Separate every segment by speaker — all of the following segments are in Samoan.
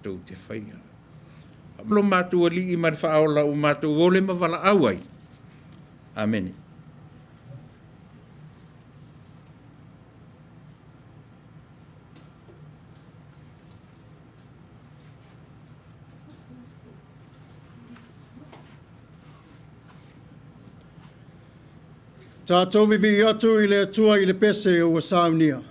Speaker 1: matou te faia. Lo matou Alii ma le Faaola ua matou ole ma valaau ai. Amene.
Speaker 2: Tatou vivii atu i le Atua i le pese ua saunia.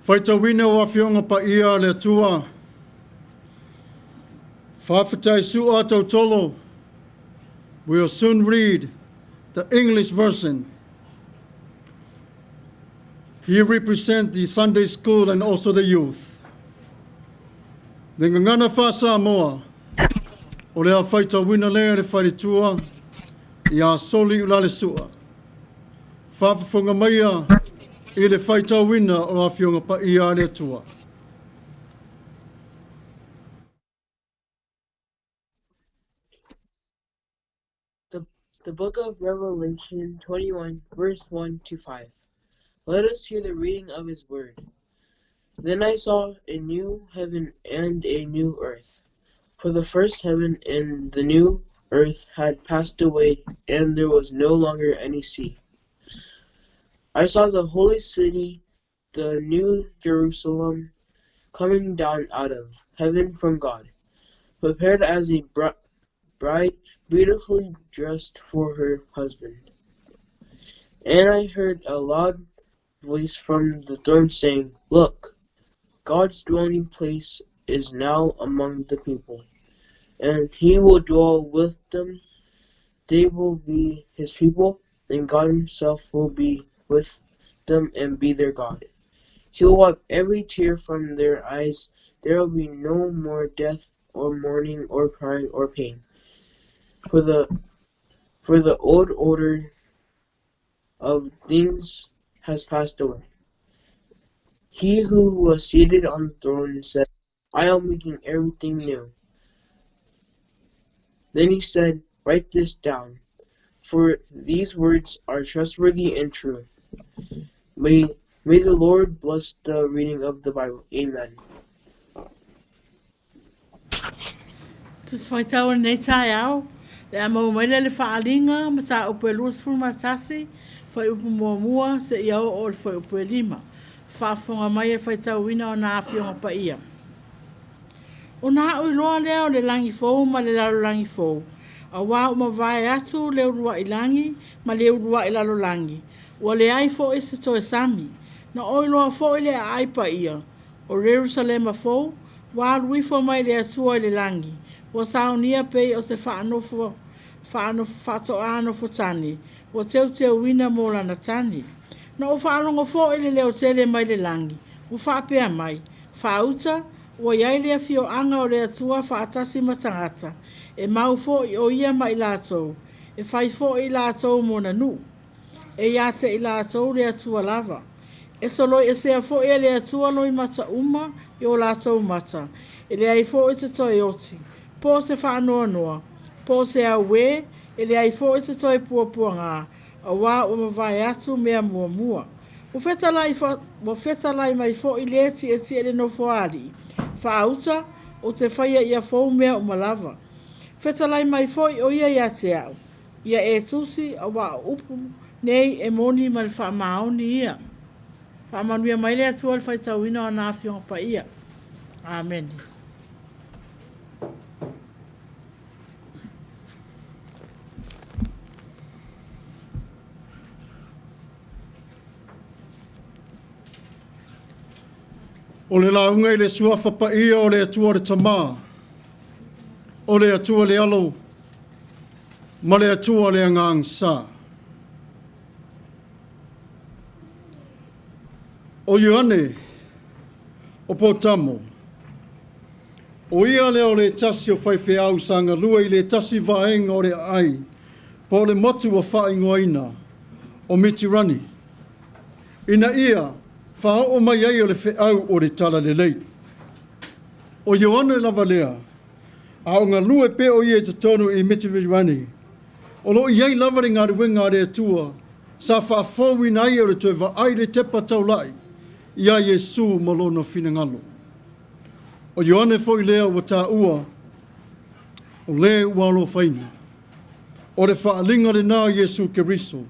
Speaker 2: Faitauina o Afioga Paia a le Atua. Faafetai Su'a Tautolo. We will soon read the English version. He represents the Sunday school and also the youth. Le Gagana Faa-Samoa, o le a faitauina lea e le faletua ia Soli Ulalesua. Su'a. Faafofoga maia i le faitauina o Afioga Paia a le Atua.
Speaker 3: The, the book of Revelation 21, verse 1 to 5. Let us hear the reading of his word. Then I saw a new heaven and a new earth. For the first heaven and the new earth had passed away, and there was no longer any sea. I saw the holy city, the new Jerusalem, coming down out of heaven from God, prepared as a bride beautifully dressed for her husband. And I heard a loud voice from the throne saying, Look, God's dwelling place is now among the people, and he will dwell with them. They will be his people, and God himself will be with them and be their God. He will wipe every tear from their eyes. There will be no more death or mourning or crying or pain. For the for the old order of things has passed away. He who was seated on the throne said, I am making everything new. Then he said, Write this down, for these words are trustworthy and true. May, may the Lord bless the reading of the Bible. Amen.
Speaker 4: Tusi Faitau o lenei taeao, le a maua mai lea le faaaliga mataupu e 21, fuaiupu muamua seia oo i le fuaiupu e 5. Faafofoga mai e le faitauina o na Afioga Paia. Ona aʻu iloa lea o le lagi fou ma le lalolagi fou, auā ua mavae atu le uluaʻi lagi ma le uluaʻi lalolagi, ua leai foi se toe sami. Na ou iloa foi le aai paia, o Ierusalema fou, ua alu ifo mai le Atua i le lagi, ua saunia pei o se faanofo faatoā nofotane, ua teuteuina mo lana tane. Na ou faalogo foi i le leo tele mai le lagi, ua faapea mai, Faauta, ua i ai le afioaga o le Atua faatasi ma tagata, e mau foi o ia ma i latou, e fai foi i latou mona nuu. E ia te i latou le Atua lava. E soloiesea foi e le Atua loimata uma i o latou mata, e leai foi se toe oti, po o se faanoanoa, po o se auē, e leai foi se toe puapuagā, auā ua mavae atu mea muamua. Ua fetalai, ua fetalai mai foi le tietie i le nofoaali'i, Faauta, ou te faia ia fou mea uma lava. Fetalai mai foi o ia ia te au, Ia e tusi, auā o upu nei e moni ma le faamaoni ia. Faamanuia mai le Atua i le faitauina o ana Afioga Paia. Amene.
Speaker 2: O le lauga i le suafa paia o le Atua le Tama, o le Atua le Alo, ma le Atua le Agaga Sa. O Ioane o Potamo, o ia lea o le tasi o faifeau sa galue i le tasi vaega o le aai po o le motu ua faaigoaina o Mitirani, ina ia faaoo mai ai o le feau o le Talalelei. O Ioane lava lea, a o galue pea o ia i totonu i Mitirani, o lo o i ai lava le galuega a le Atua sa faafouina ai o le toe vaai le tepa taulai iā Iesu ma lona finagalo. O Ioane foi lea ua taua o le ua alofaina. O le faaaliga lena o Iesu Keriso,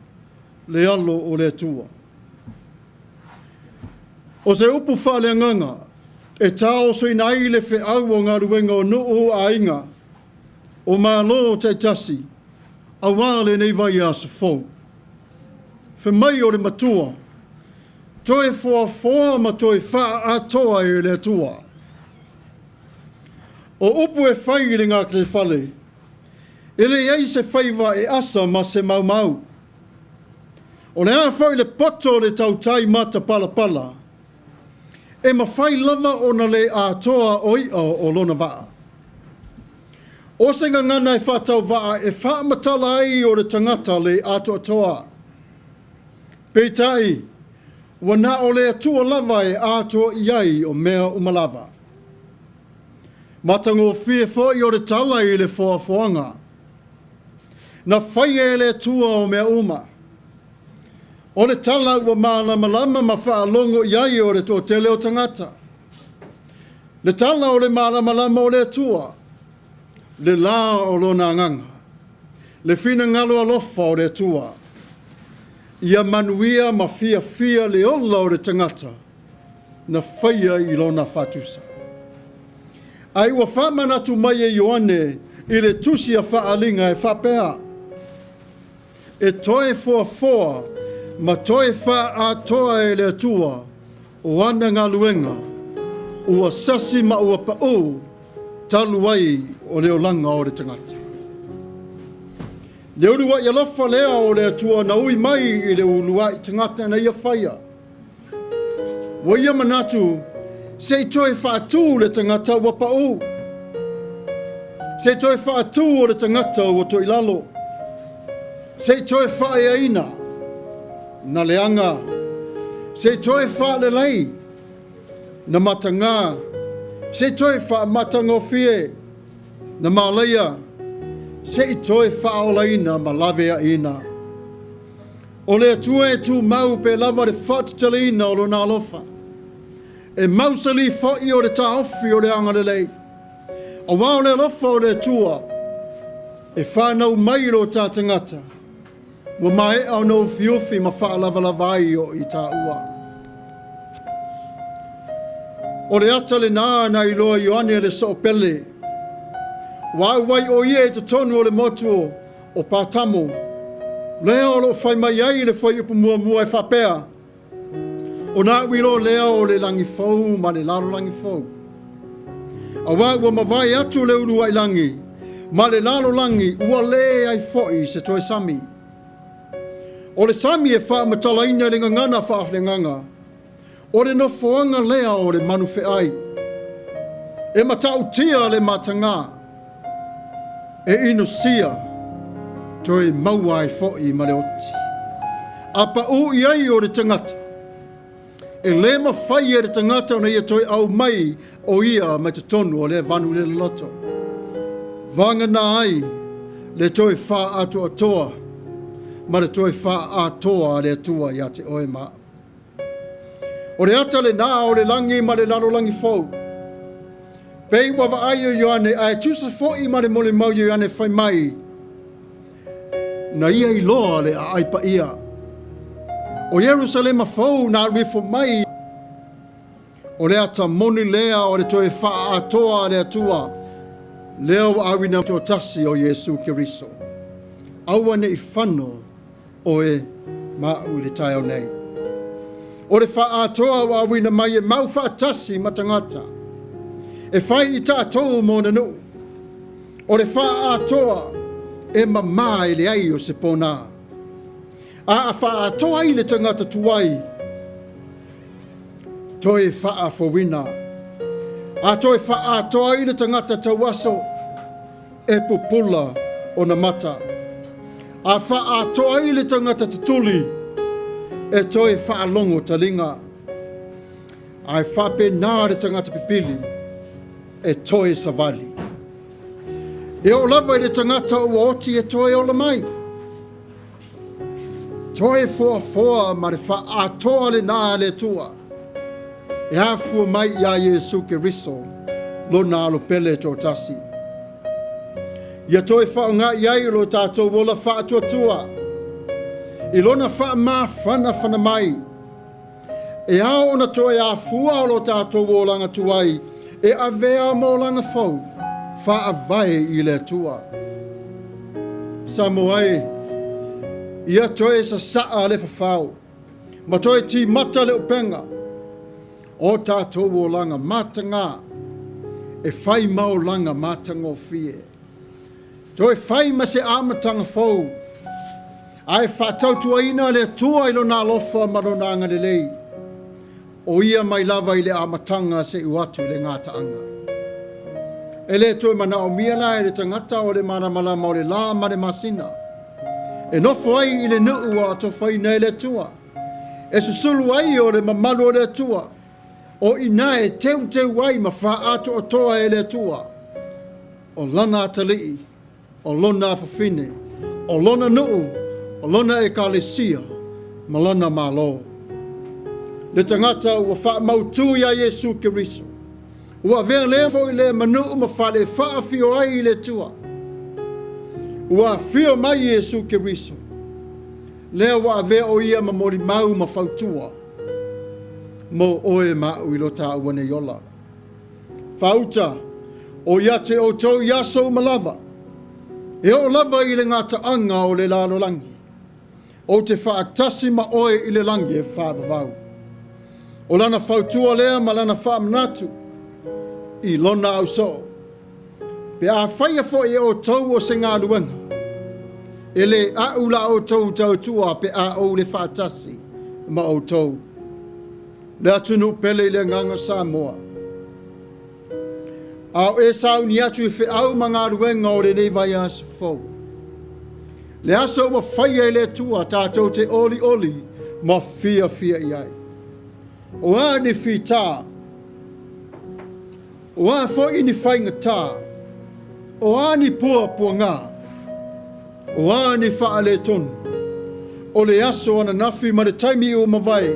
Speaker 2: le Alo o le Atua. O se upu faaleagaga e taosoina ai le feau o galuega o nuu aiga, o Malo taitasi, auā lenei vaiaso fou. Fai mai o le matua, toe foafoa ma toe faaatoa e le Atua. O upu e fai i le gataifale, e leai se faiva e asa ma se maumau. O le a foi le poto o le tautai matapalapala, e mafai lava ona le atoa o i'a o lona vaa. O se gagana e faatauvaa e faamatala ai o le tagata le atoatoa. Peitai, ua na o le Atua lava e atoa i ai o mea uma lava. Matagofie foi o le tala i le foafoaga. Na faia e le Atua o mea uma. O le tala ua malamalama ma faalogo i ai o le toatele o tagata. Le tala o le malamalama o le Atua, le la o lona agaga, le finagalo alofa o le Atua, ia manuia ma fiafia le ola o le tagata na faia i lona faatusa. Ae ua faamanatu mai e Ioane i le tusi a Faaaliga e faapea, E toe foafoa ma toe faaatoa e le Atua o ana galuega, ua sasi ma ua paū talu ai o le olaga o le tagata. Le uluai alofa lea o le Atua na ui mai i le uluai tagata na ia faia. Ua ia manatu se i toe faatū le tagata ua paū, se i toe faatū o le tagata ua toilalo, se i toe faaeaina na leaga, se i toe faalelei na matagā, se i toe faamatagofie na malaia, se i toe faaolaina ma laveaiina. O le Atua e tumau pe lava le faatatalaina o Lona alofa, e mausali foi o le taofi o le agalelei, auā o le alofa o le Atua e fanau mai i lo ta tagata, ua maea ona ufiufi ma faalavalava ai o i tāua. O le ata lenā na iloa Ioane le Soopele. Ua auai ʻo ia i totonu o le motu o Patamo, lea o lo o fai mai ai le fuaiupu muamua e faapea, Ona aʻu iloa lea o le lagi fou ma le lalolagi fou. Auā ua mavae atu le uluai lagi ma le lalolagi ua leai foi se toe sami. O le sami e faamatalaina i le gagana faaleagaga, o le nofoaga lea o le manu feai. E matautia le matagā, e inosia, toe maua ai foi ma le oti. A paū i ai o le tagata, e lē mafai e le tagata ona ia toe ʻau mai o ia mai totonu o lea vanu le loloto. Vagana ai le toe faaatoatoa ma le toe faaatoa a le Atua iā te oe ma aʻu. O le ata lenā o le lagi ma le lalolagi fou. Pei ua vaai o Ioane ae tusa foi ma le molimau o Ioane fai mai, na ia iloa le aai paia. O Ierusalema fou na alu ifo mai, o le ata moni lea o le toe faaatoa a le Atua, lea ua auina toatasi o Iesu Keriso. Aua ne i fano oe ma aʻu i le taeao nei. O le faaatoa ua auina mai e mau faatasi ma tagata, e fai i tatou ma ona nuu. O le faaatoa e mamā i le ai o se ponā. A a faaatoa ai le tagata tuai, toe faafouina. A toe faaatoa ai le tagata tauaso, e pupula ona mata. A faaatoa ai le tagata tutuli, e toe faalogo taliga. Ae faapena le tagata pipili, e toe savali. E oo lava i le tagata ua oti e toe ola mai. Toe foafoa ma le faaatoa lenā a le Atua e afua mai iā Iesu Keriso lona Alo pele toatasi. Ia toe faaaoga i ai lo tatou ola faatuatua i lona faamafanafana mai. E ao ona toe afua o lo tatou olaga tuai e avea ma olaga fou faavae i le Atua. Samoa e, ia toe sasaa le fafao ma toe timata le upega o tatou olaga matagā e fai ma olaga matagofie. Toe fai ma se amataga fou, ae faatautuaina le Atua i Lona alofa ma Lona agalelei, o Ia mai lava i le amataga seʻu atu i le gataaga. E le toe manaomia la e le tagata o le malamalama o le lā ma le masina, e nofo ai i le nuu ua atofaina e le Atua, e susulu ai o le mamalu o le Atua, o i ina e teuteu ai ma faaatoatoa e le Atua, o lana atalii, o lona afafine, o lona nuu, o lona ekalesia, ma lona Malo. Le tagata ua faamautū iā Iesu Keriso, ua avea lea foi lea ma nuu ma fale e faafio ai i le Atua. Ua afio mai Iesu Keriso, lea ua avea o ia ma molimau ma fautua mo oe ma aʻu i lo tāua nei ola. Faauta, o ia te outou i aso uma lava, e oo lava i le gataaga o le lalolagi, ou te faatasi ma oe i le lagi e faavavau. O lana fautua lea ma lana faamanatu i lona ausoo. Pe a faia foi e outou o se galuega, e le aʻu la outou tautua pe a ou le faatasi ma outou. Le atunuu pele i le agaga Samoa. A o e sauni atu i feau ma galuega o lenei vaiaso fou. Le aso ua faia e le Atua tatou te olioli ma fiafia i ai. O a ni fitā, o a foi ni faigata, o a ni puapuagā, O a ni faaletonu o le aso ananafi ma le taimi ua mavae,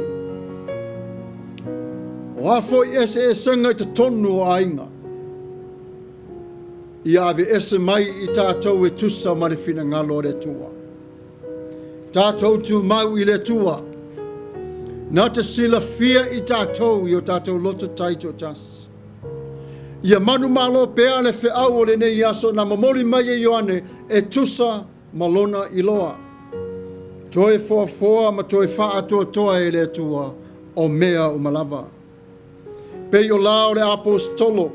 Speaker 2: o a foi eseesega i totonu o aiga, ia aveese mai i tatou e tusa ma le finagalo o le Atua. Tatou tumau i le Atua. Na te silafia i tatou i o tatou loto taitoatasi. Ia manumalo pea le feau o lenei aso na momoli mai e Ioane e tusa ma lona iloa. Toe foafoa ma toe faaatoatoa e le Atua o mea uma lava. Pei o la o le aposetolo,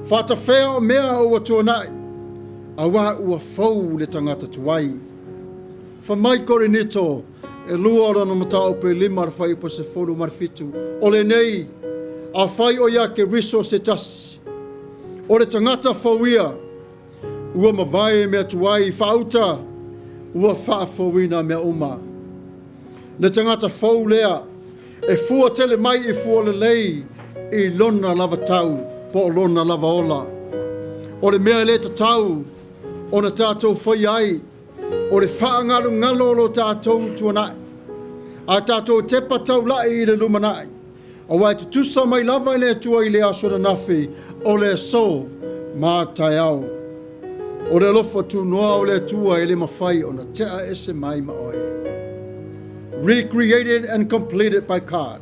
Speaker 2: faatafea o mea ua tuanai, auā ua fou le tagata tuai. Fai mai Korinito e 2 o lona mataupu e 5 le fuaiupu 17, o lenei, afai o ia Keriso se tasi, o le tagata fou ia, ua mavae mea tuai faauta, ua faafouina mea uma. Le tagata fou lea, e fua tele mai i fua lelei i lona lava tau po o lona lava ola. O le mea e le tatau ona tatou faia ai, o le faagalogalo o lo tatou tuanai. A tatou tepa taulai i le lumanai, auā e tutusa mai lava i le Atua i le aso ananafi, o le aso ma taeao. O le alofa tunoa o le Atua e le mafai ona tea ese mai ma oe. Recreated and completed by God.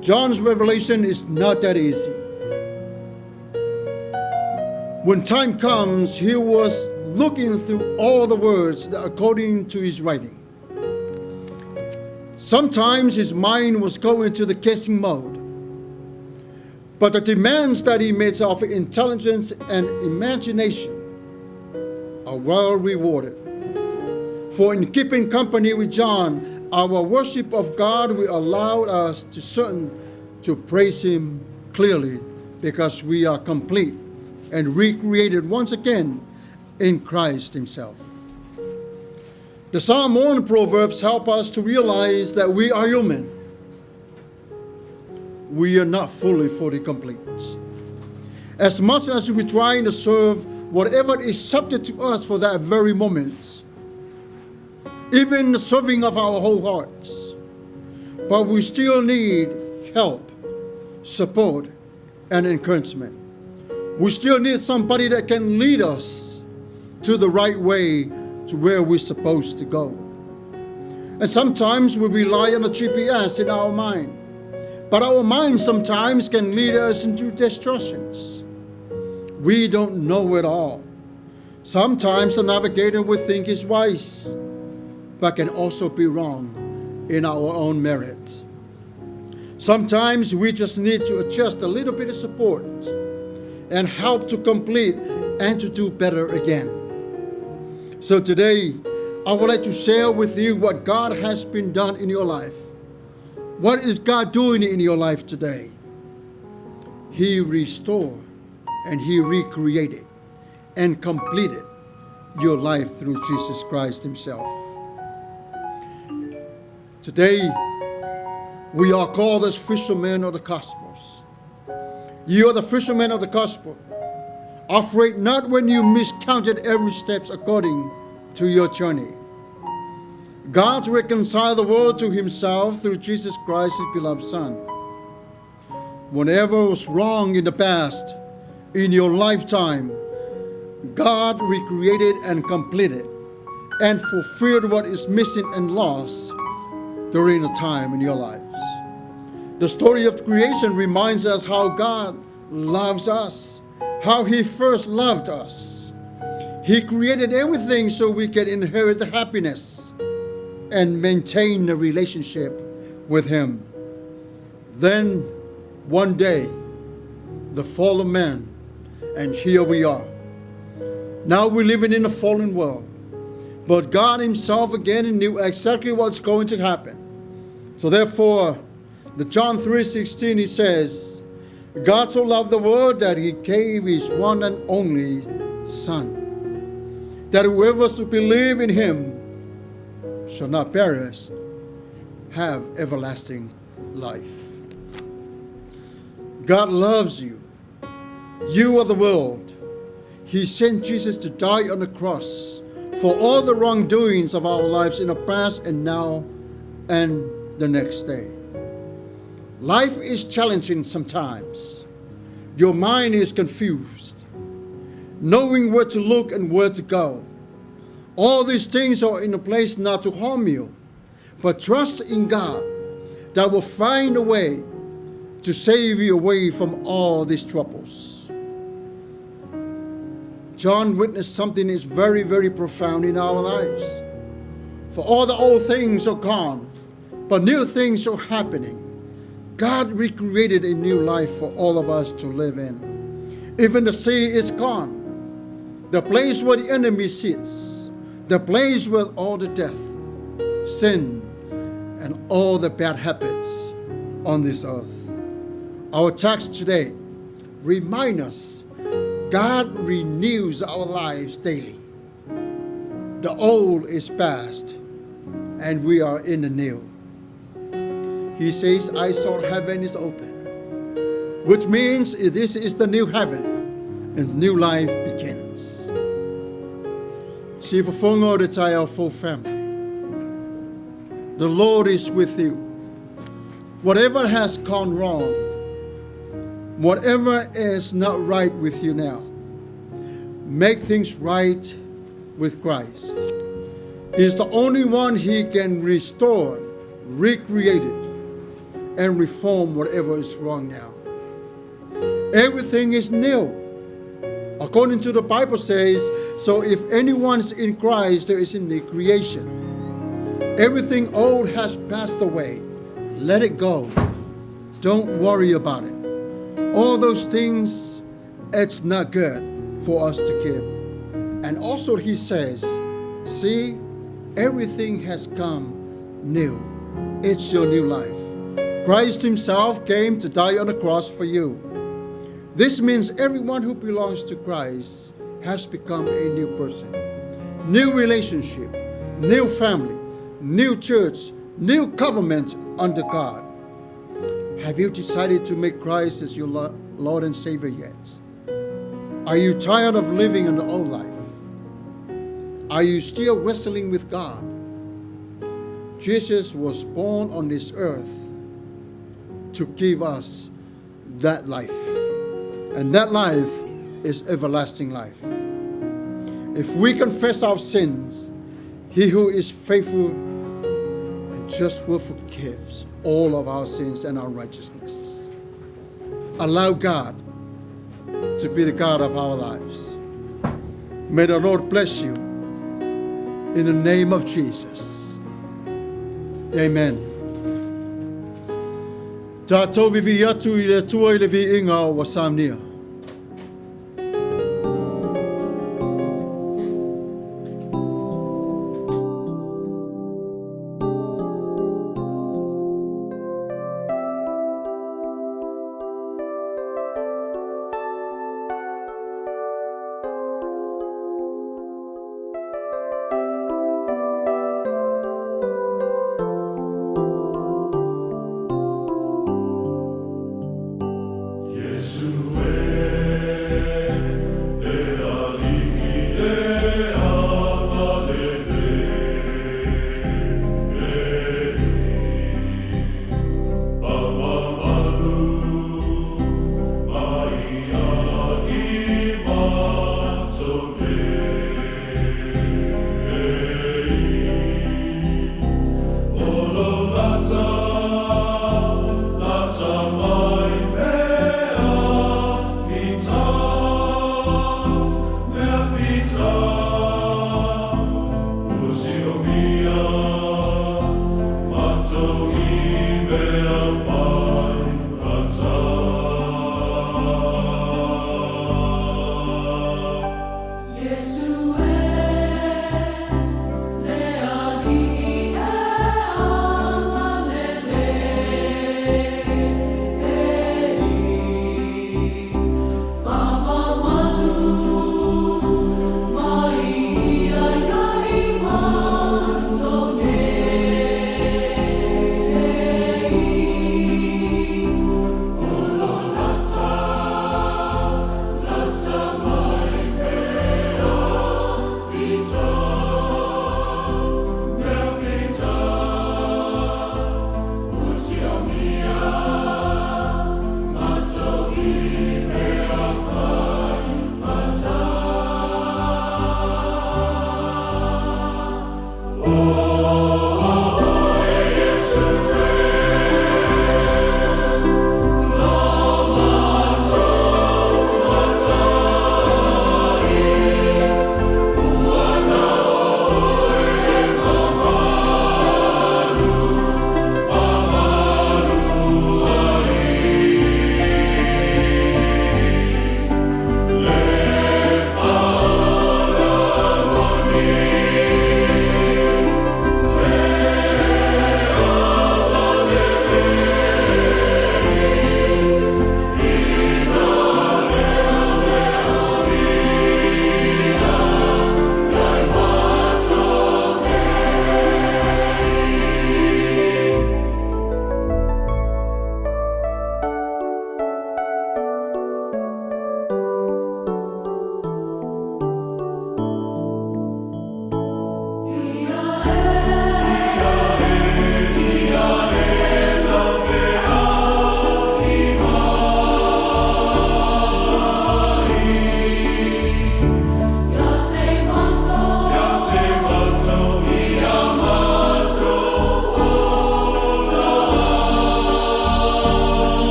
Speaker 2: John's revelation is not that easy. When time comes, he was looking through all the words that according to his writing. Sometimes his mind was going to the guessing mode. But the demands that he makes of intelligence and imagination are well rewarded. For in keeping company with John, our worship of God will allow us to certain to praise him clearly because we are complete and recreated once again in Christ himself. The Samoan Proverbs help us to realize that we are human. We are not fully, fully complete. As much as we try to serve whatever is subject to us for that very moment, even the serving of our whole hearts, but we still need help, support, and encouragement. We still need somebody that can lead us to the right way to where we're supposed to go. And sometimes we rely on the GPS in our mind. But our mind sometimes can lead us into destructions. We don't know it all. Sometimes the navigator we think is wise, but can also be wrong in our own merit. Sometimes we just need to adjust a little bit of support and help to complete and to do better again. So today, I would like to share with you what God has been done in your life. What is God doing in your life today? He restored and He recreated and completed your life through Jesus Christ Himself. Today, we are called as fishermen of the cosmos. You are the fishermen of the gospel. Afraid not when you miscounted every step according to your journey. God reconciled the world to Himself through Jesus Christ, His beloved Son. Whatever was wrong in the past, in your lifetime, God recreated and completed and fulfilled what is missing and lost during the time in your lives. The story of creation reminds us how God loves us, how He first loved us. He created everything so we can inherit the happiness and maintain the relationship with Him. Then, one day, the fall of man, and here we are. Now we're living in a fallen world. But God Himself again knew exactly what's going to happen. So therefore, the John 3:16 he says, God so loved the world that he gave his one and only Son, that whoever should believe in him shall not perish, have everlasting life. God loves you. You are the world. He sent Jesus to die on the cross for all the wrongdoings of our lives in the past and now and the next day. Life is challenging sometimes. Your mind is confused, knowing where to look and where to go. All these things are in a place not to harm you, But trust in God that will find a way to save you away from all these troubles. John witnessed something is very, very profound in our lives. For all the old things are gone, but new things are happening. God recreated a new life for all of us to live in. Even the sea is gone. The place where the enemy sits, the place where all the death, sin, and all the bad habits on this earth. Our text today remind us God renews our lives daily. The old is past and we are in the new. He says, I saw heaven is open, which means this is the new heaven and new life begins. Siufofoga o le taeao fou family. The Lord is with you. Whatever has gone wrong, whatever is not right with you now, make things right with Christ. He's the only one he can restore, recreate it, and reform whatever is wrong now. Everything is new. According to the Bible says, so if anyone's in Christ, there is a new creation. Everything old has passed away. Let it go. Don't worry about it. All those things, it's not good for us to keep. And also he says, see, everything has come new. It's your new life. Christ himself came to die on the cross for you. This means everyone who belongs to Christ has become a new person. New relationship, new family, new church, new government under God. Have you decided to make Christ as your Lord and Savior yet? Are you tired of living an old life? Are you still wrestling with God? Jesus was born on this earth to give us that life. And that life is everlasting life. If we confess our sins, he who is faithful and just will forgive all of our sins and unrighteousness. Allow God to be the God of our lives. May the Lord bless you in the name of Jesus. Amen. Tatou vivi'i atu i le Atua i le viiga ua saunia.
Speaker 5: Iesu e.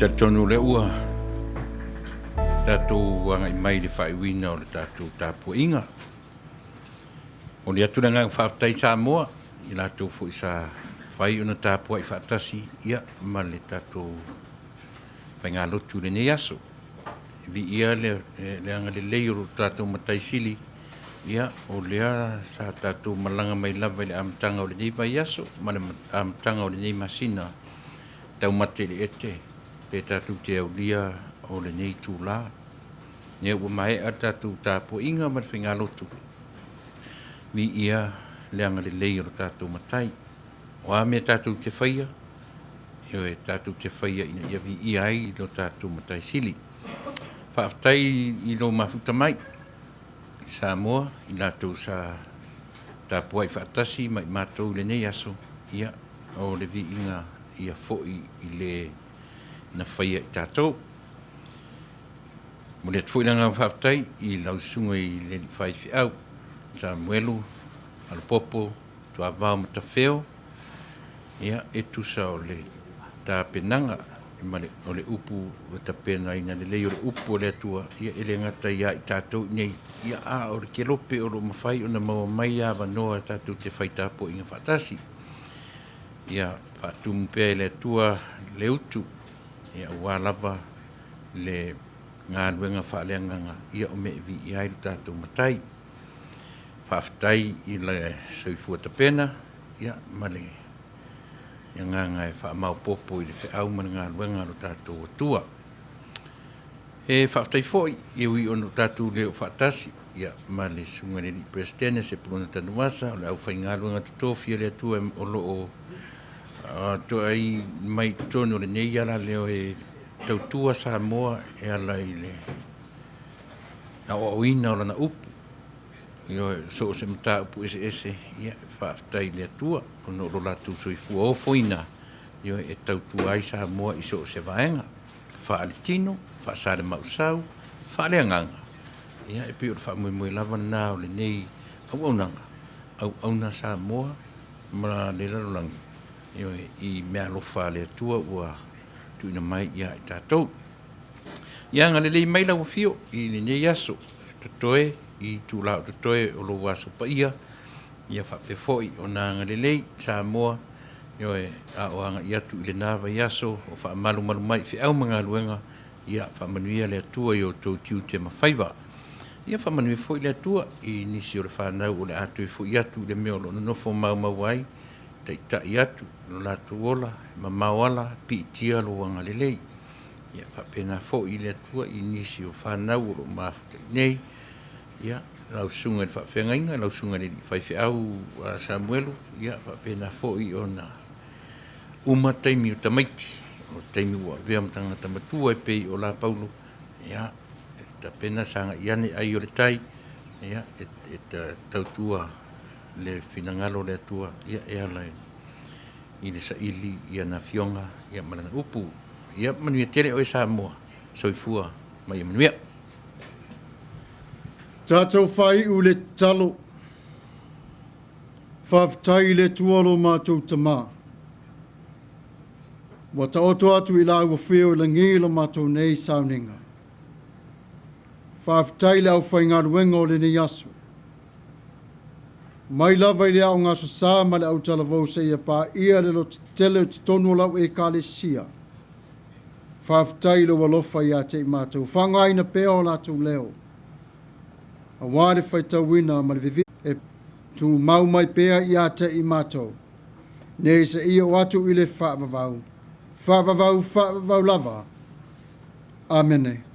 Speaker 1: Talitonu o lea ua tatou agai mai i le faaiuina o le tatou tapuaiga. Momoli atu le agaga faafetai i Samoa i latou foi sa fai ona tapuai faatasi ia ma le tatou faigalotu i lenei aso. Viia le agalelei o lo tatou Matai Sili, ia o lea sa tatou malaga mai lava i le amataga o lenei vaiaso ma le amataga o lenei masina taumate i le ete pe tatou te aulia o lenei itula. Lea ua maea le tatou tapuaiga ma le faigalotu, viia le agalelei o lo tatou Matai. O a mea tatou te faia, ioe, tatou te faia ina ia viia ai lo tatou Matai Sili. Faafetai i lou mafuta mai i Samoa, i latou sa tapuai faatasi ma i matou i lenei aso, ia, o le viiga ia foi i le na faia i tatou. Momoli atu foi le agaga faafetai i lau susuga i le alii faifeau, Samuelu, Alopopo, Tuavao ma Tafeo, ia, e tusa o le tapenaga ma le, o le upu ua tapenaina lelei o le upu a le Atua, ia e le gata ia i tatou i nei, ia a o le kelope o lo o mafai ona maua mai avanoa tatou te fai tapuaiga faatasi. Ia faatumu pea e le Atua le utu, ia aua lava le galuega faaleagaga, ia o mea e viia ai lo tatou Matai. Faafetai i le soifua tapena, ia ma le agaga e faamaopoopo i le feau ma le galuega a lo tatou Atua. E faafetai foi e ui ona o tatou le o faatasi ia, ma le susuga i le alii Peresetene Sepulona Tanuvasa, o le aufaigaluega totofi a le Atua o lo o toai mai i totonu o lenei ala leo e tautua Samoa e ala i le aoaoina o lana upu. Ioe, so o se mataupu eseese, ia, faafetai i le Atua ona o lo latou soifua ofoina, ioe, e tautua ai Samoa i so o se vaega, faaletino, faasalemausau, faaleagaga. Ia, e pei o le faamoemoe lava lena o lenei auaunaga, auauna Samoa ma le lalolagi, ioe, i meaalofa a le Atua ua tuuina mai ia i tatou. Ia agalelei mai lau afio i lenei aso totoe i itula o totoe o lou aso paia, ia faapea foi ona agalelei Samoa, ioe, a o agai atu i lena vaiaso o faamalumalu mai i feau ma galuega, ia faamanuia le Atua i outou tiute ma faiva. Ia faamanuia foi le Atua i nisi o le fanau o le a toe foi atu i le mea o lo o nonofo maumau ai, taitai atu lo latou ola, mamao ala, piitia lou agalelei. Ia faapena foi le Atua i nisi o fanau o lo o mafuta i nei, ia, lau susuga i le faafeagaiga, lau susuga i le alii faifeau a Samuelu, ia faapena foi ona uma taimi o tamaiti, o taimi ua avea ma tagata matua e pei o la Paulo, ia, e tapena sagai ane ai o le tai, ia, e, e tautua le finagalo o le Atua, ia, e ala i le saili i ana afioga, ia, ma lana upu. Ia manuia tele oe Samoa. Soifua ma ia manuia.
Speaker 2: Tatou faaiu le tatalo. Faafetai i le Atua lo matou Tama. Ua taoto atu i la ua feo i lagi lo matou nei sauniga. Faafetai i le aufaigaluega o lenei aso. Mai lava i le aoga Aso Sa ma le autalavou seia paia le lototetele o totonu o lau Ekalesia. Faafetai i lou alofa ia te i matou. Faaaogaina pea o latou leo aua le faitauina ma le vivii e tumau mai pea ia te i matou. Nei seia oo atu i le faavavau, faavavau, faavavau lava. Amene.